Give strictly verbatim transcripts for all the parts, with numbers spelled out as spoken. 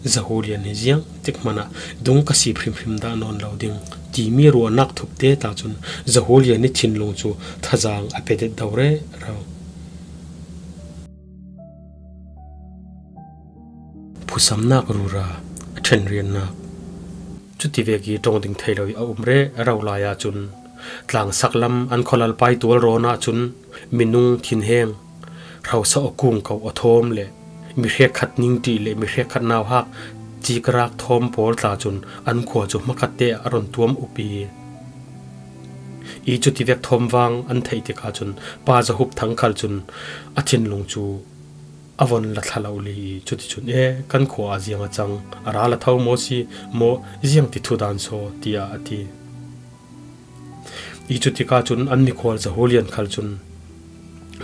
Zahulian hi ziang tik hmanah dung ka sip hrimhrim dah nawn lo ding timi ruahnak thupte ta cun Zahulian i thinlung cu thazang a pe det do rero. Phusamnak rura a ṭhenriannak. Cutivek i ṭong ding thei lo i a um rero lai ahcun tlangsak lam an khualalpa i tualrawn ahcun minung thinheng, hrosa a kung ko a thawm le mi hrekkhat ningṭih le mi hrekkhat nauhak cikrak thawm pawl tla cun an khua cu hmakhatte ah a run tuam up i, i cutivek thawmvang an theih tikah cun Pa Zahup Thang khal cun a thinlung cu a von la thla lo li i cuticun, "E, kan khua ah ziang a cang, a ral a tho maw si maw, ziang ti thu dan saw?" tiah a ti. I cutikah cun an mikhual Zahulian khal cun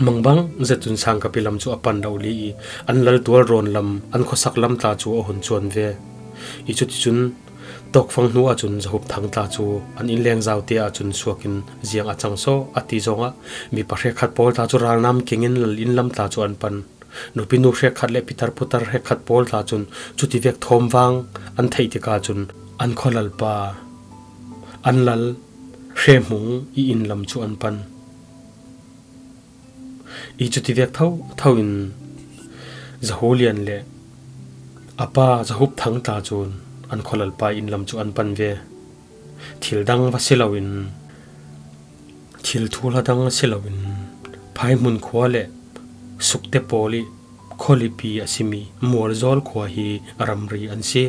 mangbang zet cun Sangkapi lam cu a pan lo li i an lal tualrawn lam, an khuasak lam tla cu a hun cuan ve. I cuticun tawkfang hnu ahcun Zahup Thang tla cu an innleng zaute ahcun suak in, "Ziang a cang saw?" a ti zongah mi pahrekkhat pawl tla cu ralnam kengin lal inn lam tla cu an pan. Nupinu hrekkhat le pitar putar hrekkhat pawl tla cun cutivek thawmvang an theih tikah cun an khualalpa, an lal Hrehmung i inn lam cu an pan. I cutivek thotho in Zahulian le a pa Zahup Thang tla cun an khualalpa i inn lam cu an pan ve. Thil dang va si loin, thil thuhla dang si loin, Phaihmun khua le Sukte pawl i khualipi a simi Mualzawl khua hi ramri an si.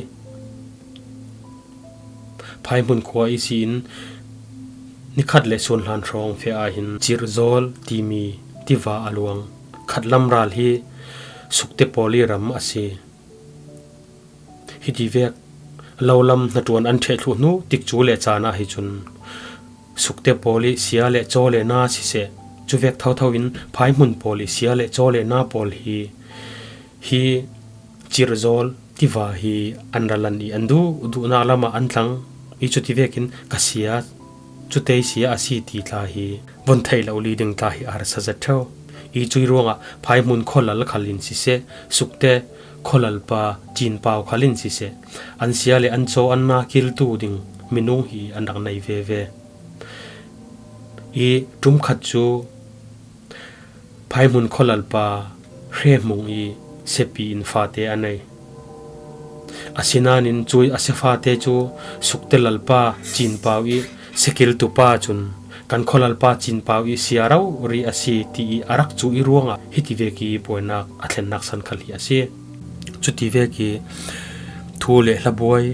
Phaihmun khua ihsin nikhat le sunhlan hrawng feh ah hin Cirzawl timi tiva a luang. Khatlam ral hi Sukte pawl i ram a si. Hitivek lo lam hnaṭuan an ṭheh thluh hnu tikcu le caan ah hi cun Sukte pawl i sia le caw le na siseh, cuvek thotho in Phaihmun pawl i sia le caw le na pawl hi, hi Cirzawl tiva hi an ra lan i an duh duhnak lamah an tlang i cutivekin ka sia cutei sia a si ti tla hi von theih lo li ding tla hi a harsa zet ṭheu. I cui ruangah Phaihmun khualal khal in siseh, Sukte khualalpa Cinpau khal in siseh, an sia le an caw an na kiltu ding minung hi an rak nei veve. I ṭumkhat cu Phaihmun khualalpa Hrehmung i siapi in fate a nei. Asinain cui a siafate cu Sukte lalpa Cinpau i siakiltu pa cun kan khualalpa Cinpau i sia rori a si ti i a rak cuh i ruangah hitivek i buainak a thlennak san khal hi a si. Cutivek i thu le hlabuai,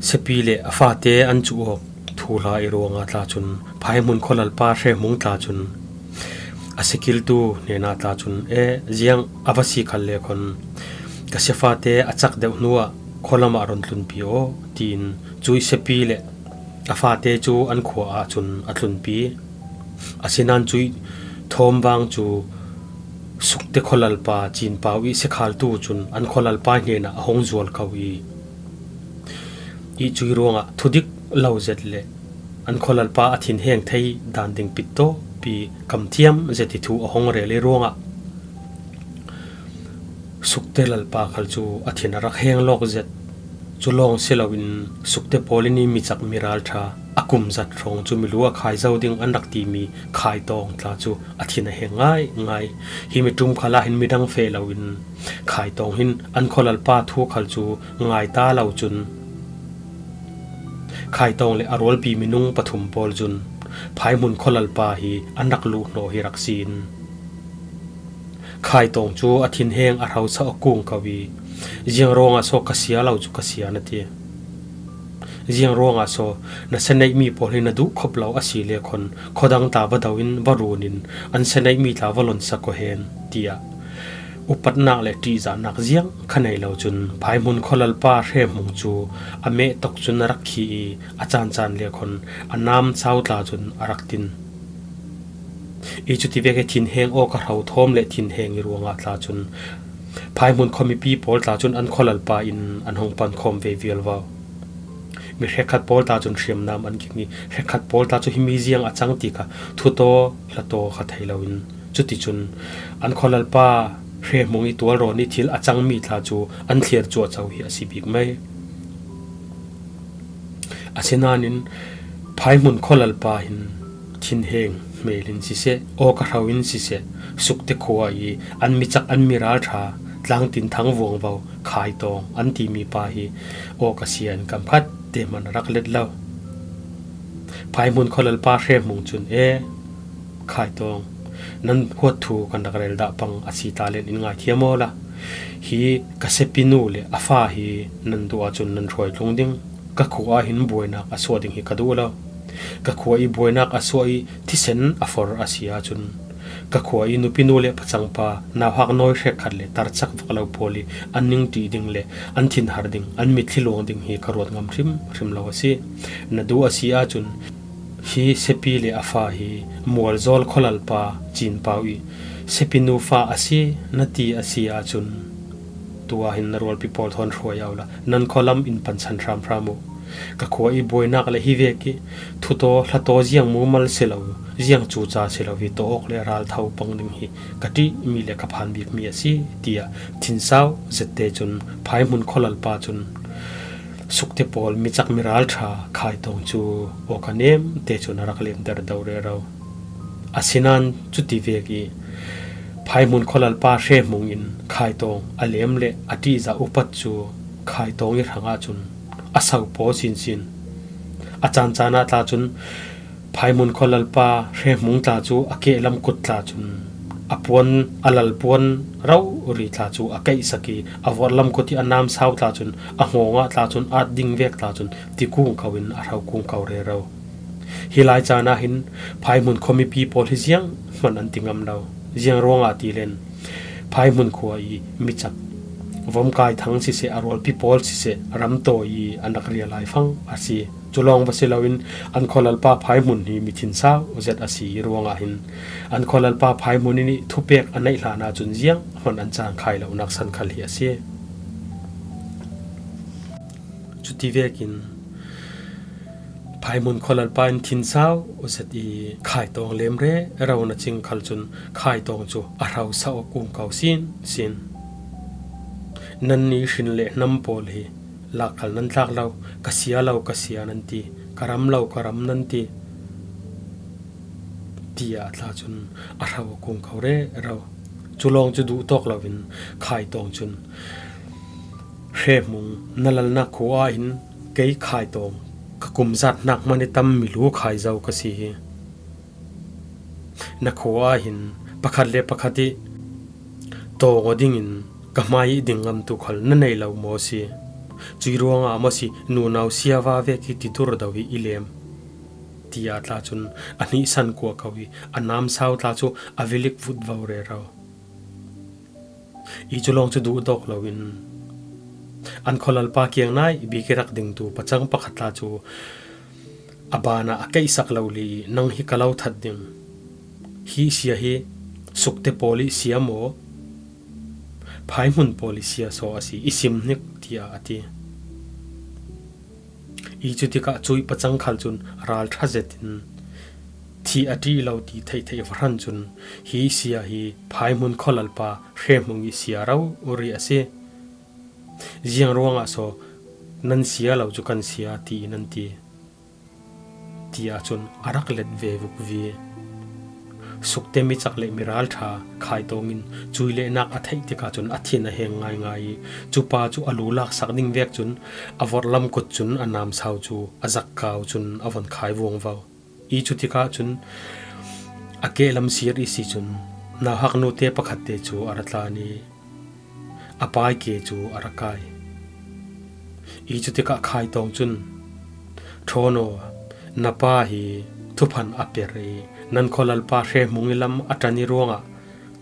siapi le a fate an cuh awk thuhla i ruangah tla cun Phaihmun khualalpa Hrehmung tla cun a siakiltu hnenah tla cun, "E, ziang a va si khal le khon ka siafate a cak deuh hnuah khualam ah run tlunpi aw," tiin cui siapi le a fate cu an khua ah cun a tlunpi. Asinain cui thawmvang cu Sukte khualalpa Cinpau i siakhaltu cun an khualalpa hnenah a hung zual ko i, i cui ruangah thudik lo zet le an khualalpa a thinheng thei dan ding pittawpi kamthiam zet i thu a hung rel i ruangah Sukte lalpa khal cu a thin a rak heng lawk zet. Cu lawng si loin Sukte pawl in i mi cak mi ralṭha a kum zat hrawng cu milu a khai zo ding an rak timi Khaitawng tla cu a thin a heng ngaingai. Hi mi ṭum khal ah hin midang feh loin Khaitawng hin an khualalpa thu khal cu ngai ta lo cun Khaitawng le a rualpi minung pathum pawl cun Phaihmun khualalpa hi an rak luhhnawh hi rak si in, Khaitawng cu a thinheng a hrosa a kung ko i, "Ziang ruangah saw ka sia lo cu ka sia na ti? Ziang ruangah saw na sianeihmi pawl hi na duh khop lo a si le khon khuadang tla va do in va run in an sianeihmi tla va lonsak aw hen," tiah upatnak le ṭihzahnak ziang kha nei lo cun Phaihmun khualalpa Hrehmung cu a meh tok cun a rak khi i a caancaan le khon a nam sau tla cun a rak tin. I cutivek i thinheng awk a hro thawm le thinheng i ruangah tla cun Phaihmun khuamipi pawl tla cun an khualalpa in an hung pankhawm ve vialvo. Mi hrekkhat pawl tla cun hriamnam an keng i hrekkhat pawl tla cu himi ziang a cang ti kha thutaw hlataw kha thei loin cuticun an khualalpa Hrehmung i tualrawn i thil a cangmi tla cu an thlir cuahco hi a si bik mai. Asinain Phaihmun khualalpa hin thinheng hmel in siseh, awka hro in siseh, Sukte khua i an mi cak an mi ralṭha, Tlangtinthang Vuangvo, Khaitawng an timi pa hi awka sia in kam khat te hman a rak let lo. Phaihmun khualalpa Hrehmung cun, "E, Khaitawng, nan huat thu kan rak rel dah pang a si ta len in ngaithiam awla. Hi ka sepinu le a fa hi nan duh ahcun nan hruai tlung ding. Ka khua ah hin buainak a suah ding hi ka duh lo. Ka khua i buainak a suah i thisen a for a si ahcun ka khua i nupinu le pacangpa, nauhak nawi hrekkhat le tarcak vak lo pawl i an ning ṭih ding le an thinhar ding, an mitthli luang ding hi ka ruat ngam hrimhrim lo a si. Na duh a si ahcun hi sepi le a fa hi Mualzawl khualalpa Cin Pau i sepinu fa a si na ti a si ahcun, tu ah hin na rualpi pawl thawn hruai awla nan khualam in pansan hramhram uh. Ka khua i buainak le hi vek i thutaw hlataw ziang mumal si lo, ziang cuca si lo hi tawh awk le ral tho pang ding hi ka ṭihmi le ka phan bikmi a si," tiah thinsau zette cun Phaihmun khualalpa cun Sukte pawl mi cak mi ralṭha Khaitawng cu awka nemte cun a rak lemter do rero. Asinain cuti vek i Phaihmun khualalpa Hrehmung in Khaitawng a lem le a ṭihzah upat cu Khaitawng i hrangah cun a so paw sinsin. A caancaan ah tla cun Phaihmun khualalpa Hrehmung tla cu a kehlam kut tla cun a puan, a lal puan rori tla cu a keihsak i a vorhlam kut i a namsau tla cun a hngawng ah tla cun at ding vek tla cun ti kung ko in a hro kung ko rero. Hi lai caan ah hin Phaihmun khuamipi pawl hi zianghman an ti ngam lo. Ziang ruangah ti len Phaihmun khua i mi cak Vomkai Thang siseh, a rualpi pawl siseh, ramtawi i an rak ria laifang a si. Cu lawng va si loin an khualalpa Phaihmun hi mi thinsau zet a si ruangah hin an khualalpa Phaihmun in i thupek a neih hlan ahcun zianghman an caan khai lonak san khal hi a si. Cuti vekin Phaihmun khualalpa in thinsau zet i Khaitawng lem rero na cing khal cun Khaitawng cu a hro sa awk kung ko sinsin. "Nannih hrin le hnam pawl hi lak khal nan tlak lo, ka sia lo, ka sia nan ti, ka ram lo, ka ram nan ti," tiah tla cun a hro a kung ko rero. Cu lawng cu duh tawk loin Khaitawng cun, "Hrehmung, na lalnak khua ah hin kei Khaitawng ka kum zat hnak hmanh i tam milu khaizo ka si hi. Na khua ah hin pakhat le pakhat i tawng aw dingin ka hmai i ding ngamtu khal na nei lo maw si? Cui ruangah maw si nunau siava vek i tidur do i i lem?" tiah tla cun a hnihsan kuah ko i a namsau tla cu a vilik vut vo rero. I cu lawng cu duh tawk loin an khualalpa kiang nai bik i rak dingtu pacang pakhat tla cu a ban ah a keihsak lo li i, "Nang hi ka lo that ding. Hi sia hi Sukte pawl i sia maw, Phaihmun pawl i sia saw a si, i sim hnik," tiah a ti. I cutikah cui pacang khal cun ralṭha zetin thih a ṭih lo ti theihtheih va hran cun, "Hi sia hi Phaihmun khualalpa Hrehmung i sia rori a si. Ziang ruangah saw nan sia lo cu kan sia ti nan ti," tiah cun a rak let ve vukvi. Sukte mi cak le mi ralṭha Khaitawng in cui lehnak a theih tikah cun a thin a heng ngaingai i, cu pa cu a lu laksak ding vek cun a vorhlam kut cun a namsau cu a zak kau cun a von khai vuangvo. I cutikah cun a kehlam sir i si cun nauhak nute pakhatte cu a ra tlan i, a paike cu a ra kai. I cutikah Khaitawng cun, "Ṭhawn aw, na pa hi thuphan a per i nan khualalpa Hrehmung i lam a ṭan i ruangah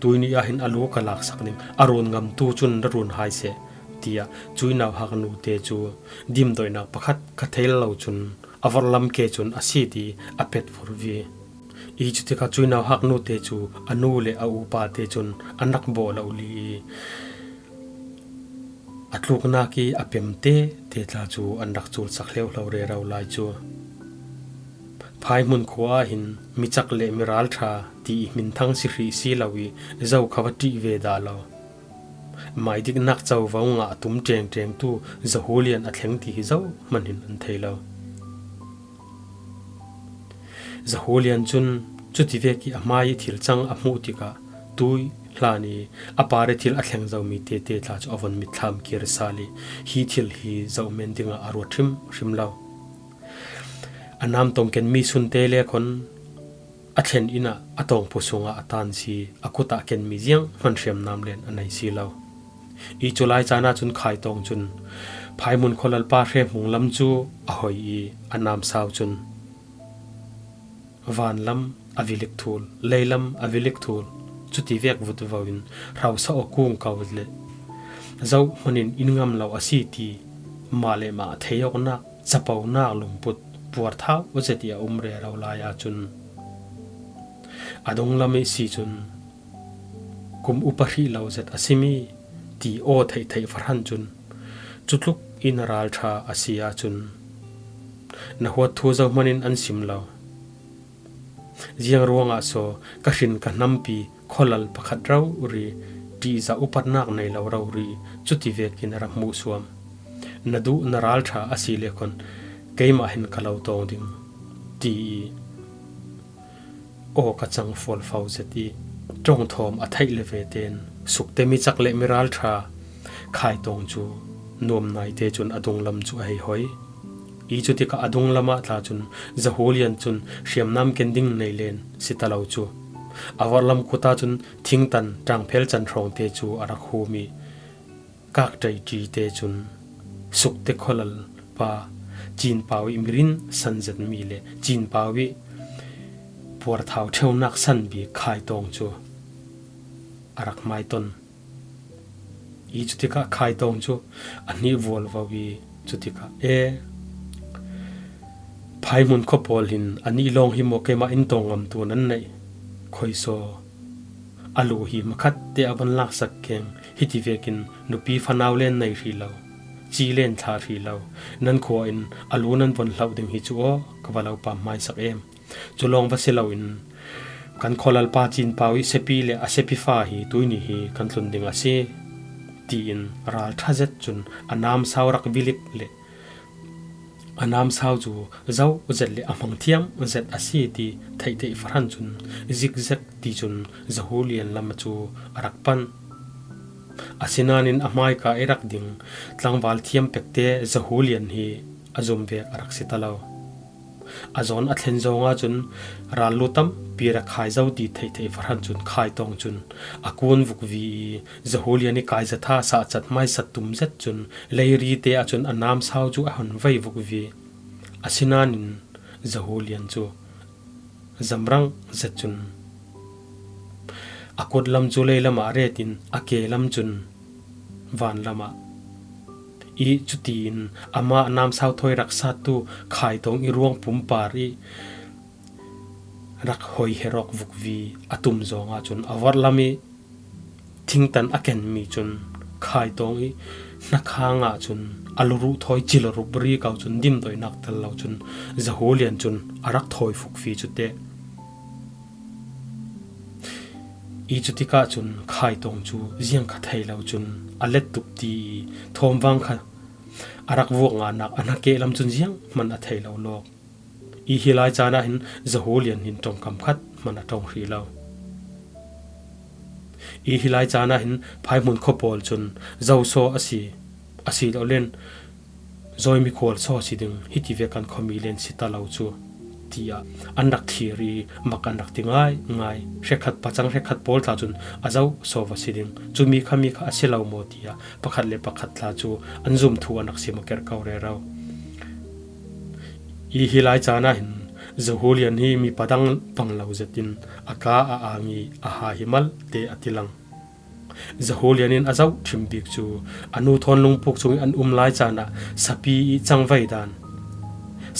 tuihni ah hin a lu ka laksak ding, a run ngamtu cun ra run hai seh," tiah cui nauhak nute cu dimdoihnak pakhat kha thei lo cun a vorhlam ke cun a sit i a pet furvi. I cutikah cui nauhak nute cu a nu le a upa te cun an rak bawh lo li i, a tluknak i a pemte te tla cu an rak culsak hleuhlo rero lai cu. Phaihmun khua ah hin mi cak le mi ralṭha ti i hminthang si hrih si lo i, zo kha va ṭih ve dah lo. Maidiknak covo ngah a tum ṭengṭengtu Zahulian a thleng ti hi zohman hin an thei lo. Zahulian cun cutivek ih a hmai ih thil cang a hmuh tikah tui hlan ih a par ih thil a thleng zomi tete tla cu a vun mitthlam kir sal ih hi thil hi zoh men dingah a ruat hrimhrim lo. A namtong kenmi sunte le khon a thlen inn ah a tawngpu sungah a tan si, a kut ah kenmi zianghman hriamnam len a nei si lo. Ih cu lai caan ahcun Khai Tawng cun Phaihmun khualalpa hrehmung lam cu a hoi ih a namsau cun vanlam a vilik thul, leilam a vilik thul, cutivek vutvo in hrosa aw kung ko le zohhmanh in in ngam lo a si ti mah le mah thei awknak caponak lungput puarthau zet ih a um rero lai ahcun a dunglam ih si cun kum upa hrih lo zet a simi ti aw theihtheih va hran cun cutluk in a ralṭha a si ahcun na huat thu zohhmanh in an sim lo. Ziang ruangah so ka hrin ka hnampi khualal pakhat rori ṭihzah upatnak nei lo rori cutivek in a rak hmuhsuam? Na duh na ralṭha a si le khon keimah hin ka lo tawng ding, ti ih aw ka cang fualfo zet ih ṭongthawm a theih le ve tein sukte micak le miralṭha Khai Tawng cu nuam naite cun a dunglam cu a hei hoi. Ih cutikah a dunglam ah tla cun Zahulian cun hriamnam ken ding nei len si ta lo cu. A vorhlam kut ahcun thingtan ṭangphel can hrawngte cu a rak hum ih kakṭai ṭi te cun sukte khualal pa Cin Pau ih mirin san zetmi le Cin Pau ih puarthau ṭheunak san bik Khai Tawng cu a rak hmaiton. Ih cutikah Khai Tawng cu a hnih vualvo ih cutikah, e, Phaihmun khua pawl hin anih lawng hi maw keimah in tawng ngamtu nan neih? Khoisaw, a lu hi makhat te a van laksak keng, hiti vekin nupi fanau len nei hrih lo, ci len thlah hrih lo, nan khua in a lu nan von hloh ding hi cu aw, ka va lo pam hmaisak em. Cu lawng va si loin kan khualalpa Cin Pau ih siapi le a siapi fa hi tuihni hi kan tlun ding a si, tiin ralṭha zet cun a namsau rak vilik le a namsau cu zo zet le a hmang thiam zet a si ti theihtheih fahran cun zikzek ti cun Zahulian lam cu a rak panh. Asinain a hmaika ih rak ding tlangval thiam pekte Zahulian hi a zum vek a rak si ta lo. A zawn a thlen zong ahcun rallu tampi rak khai zo ti theihtheih fahran cun Khai Tawng cun a kun vukvi ih Zahulian ih kaizatha sahcat hmaisat tum zet cun leirite ahcun a namsau cu a hun vei vukvi. Asinain Zahulian cu zamrang zet cun a kut lam cu leilam ah ret in a ke lam cun vanlam ah ih cutiin amah namsau thawi rak sattu Khai Tawng ih ruang pumpar ih rak hoi herawk vukvi a tum zong ahcun a vorhlam ih thingtan a kenmi cun Khai Tawng ih hnakhang ahcun a luruh thawi cil rup ri ko cun dimdoihnak tel lo cun Zahulian cun a rak thawi fukfi cu teh. Ih cutikah cun Khai Tawng cu ziang kha thei lo cun a let tuk ti ih thawmvang kha a rak vuak ngahnak a hnakeh lam cun zianghman a thei lo lawk. Ih hi lai caan ah hin Zahulian hin ṭongkam khat hman a ṭong hrih lo. Ih hi lai caan ah hin Phaihmun khua pawl cun zo saw a si, a si lo len Zawimi khual saw a si ding, hiti ve kan khuami len si ta lo cu, tiah an rak thlir ih mak an rak ti ngaingai. Hrekkhat pacang hrekkhat pawl tla cun a zo saw va si ding, cumi kha mi kha a si lo maw tiah pakhat le pakhat tla cu an zum thu an rak sim a kerh ko rero. Ih hi lai caan ah hin Zahulian hi mi padang pang lo zet in a ka a ang ih a ha hi malte a tilang. Zahulian in a zoh ṭhim bik cu a nu thawn lungpuk cung ih an um lai caan ah sapi ih cangvai dan,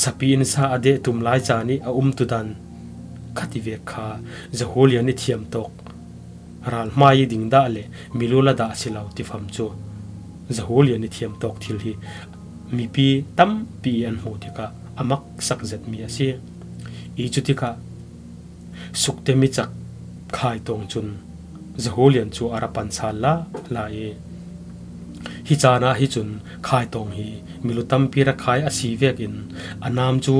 sapi in sa a deh tum lai caan ih a umtu dan khati vek kha Zahulian ih thiamtawk ral hmai ih ding dah le milu la dah a si lo tifam cu Zahulian ih thiamtawk thil hi mipi tampi ih an hmuh tikah a maksak zetmi a si. Ih cutikah sukte micak Khai Tawng cun Zahulian cu a ra pan sal lala ih Hi caan ah hi cun Khai Tawng hi milu tampi ra khai a si vekin a nam cu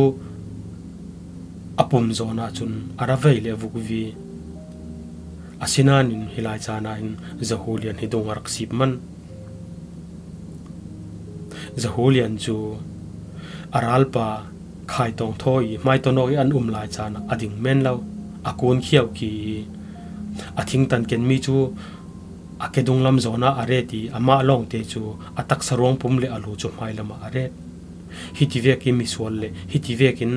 a pum zawn ah cun a ra vei le vuk vi. Asinain hi lai caan ah hin Zahulian hi dung a rak sip man. Zahulian cu a ralpa Khai Tawng thaw i hmaitawk awk i an um lai caan ah a ding men lo, a kun khiau khi i a thingtan kenmi cu a kedung lam zawn ah a ret i amah lawngte cu a taksa ruang pum le a lu cu hmailam ah a ret. Hiti vek i misual le hiti vekin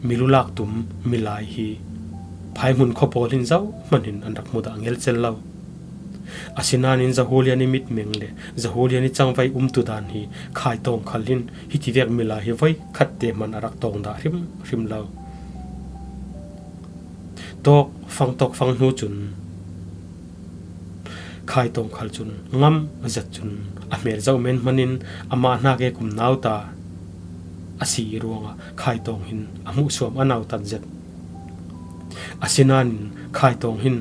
milu lak tum milai hi phaihmun khuapawl hin zohman hin an rak hmu dah ngelcel lo. Asinain Zahulian i mitmeng le Zahulian i cangvai umtu dan hi Khai Tawng khal hin hiti vek milai hi voi khat te hman a rak tawng dah hrimhrim lo. Tawk fang tawk fang hnu cun Khai Tawng khal cun ngam zet cun a hmel zoh men hmanin amah hnak e kum nauta a si i ruangah Khai Tawng hin a hmuhsuam a nautat zet. Asinain Khai Tawng hin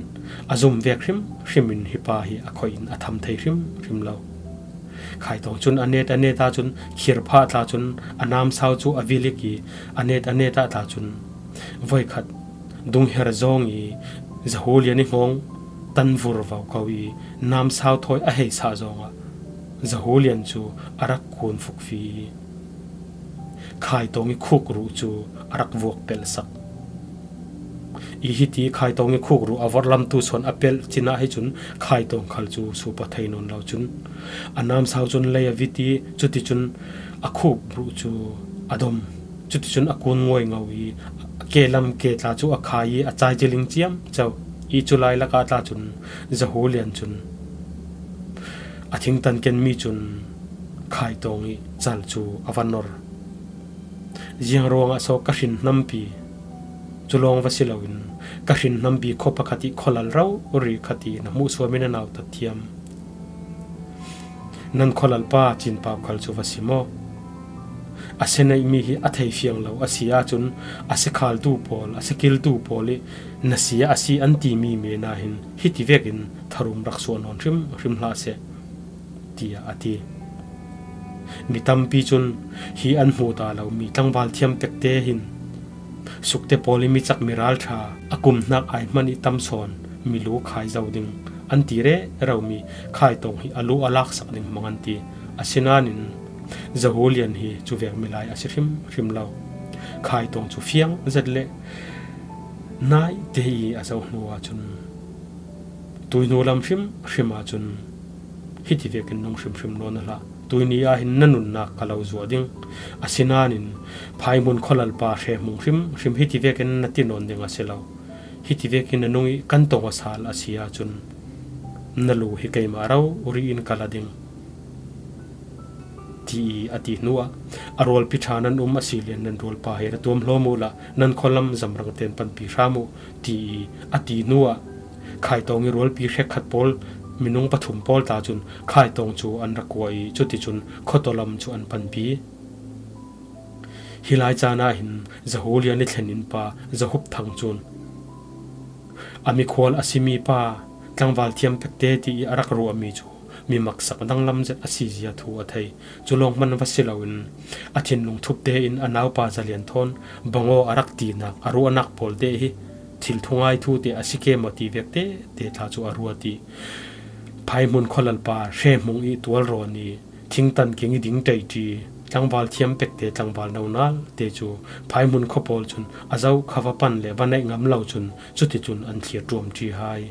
a zum vek hrimhrim in hi pa hi a khoih in a tham thei hrimhrim lo. Khai Tawng cun a net a net ahcun khir phah tla cun a namsau cu a vilik i a net a net ah tla cun voikhat dungher zawng i Zahulian i hngawng tan vur vo ko i namsau thawi a hei sah zawngah Zahulian cu a rak kun fukfi i Khai Tawng i khuk ruh cu a rak vuak pelh sak. I hiti Khai Tawng i khuk ruh a vorhlamtu sawn a pelh cin ah hi cun Khai Tawng khal cu supa thei nawn lo cun a namsau cun lei a vit i cuticun a khuk ruh cu a dom. Cuticun a kun nguai ngo i a ke lam ke tla cu a khai i a cai ciling ciamco i cu lai lakah tla cun Zahulian cun a thingtan kenmi cun Khai Tawng i cal cu a va nor. Ziang ruangah so ka hrin hnampi cu lawng va si loin ka hrin hnampi khua pakhat i khualal rori khat i na hmuhsuam in a nautat thiam. Nan khualalpa Cin Pau khal cu va si maw? A si neihmi hi a thei fiang lo a si ahcun a si khaltu pawl, a si kiltu pawl i na si a si an timi me nahin hiti vekin tharum rak suah nawn hrimhrim hlah seh, tiah a ti. Mi tampi cun hi an hmu ta lomi tlangval thiam pekte hin sukte pawl i mi cak mi ralṭha a kum hnak ai hmanh i tam sawn mi lu khai zo ding an ti rero mi Khai Tawng hi a lu a laksak ding hmang an ti. Asinain Zahulian hi cuvek milai a si hrimhrim lo. Khai Tawng cu fiang zet le naite i a zoh hnu ahcun tuihnu lam hrimhrim ahcun hiti vekin nung hrimhrim nawn a hlah. Tuihni ah hin na nunnak ka lo zuah ding. Asinain phaihmun khualalpa hrehmung hrimhrim hiti vekin na ti nawn ding a si lo. Hiti vekin na nung i kan tong a sal a si ahcun na lu hi keimah rori in ka la ding, ti i a ti hnuah a rualpi ṭha nan um a si lian nan rualpa hi ra tuam hlawm uhla nan khualam zamrang ten panpi hram uh, ti i a ti hnuah Khai Tawng i rualpi hrekkhat pawl minung pathum pawl ta cun Khai Tawng cu an rak kuah i cuticun khuataw lam cu an panpi. Hi lai caan ah hin Zahulian i thlen in pa Zahup Thang cun a mikhual a simi pa tlangval thiam pekte ti i a rak ruahmi cu mi maksak danglam zet a si zia thu a thei. Cu lawng hman va si loin a thinlung thup tein a naupa Zalian thawn bangaw a rak tinak a ruahnak pawl te hi thil thungai thu te a si ke maw ti vek tete tla cu a ruat i phaihmun khualalpa hrehmung i tualrawn i thingtan keng i ding ṭeiṭi tlangval thiam pekte tlangval nonal te cu phaihmun khua pawl cun a zoh kha va pan le va neih ngam lo cun cuticun an thlir ṭuamṭi hai.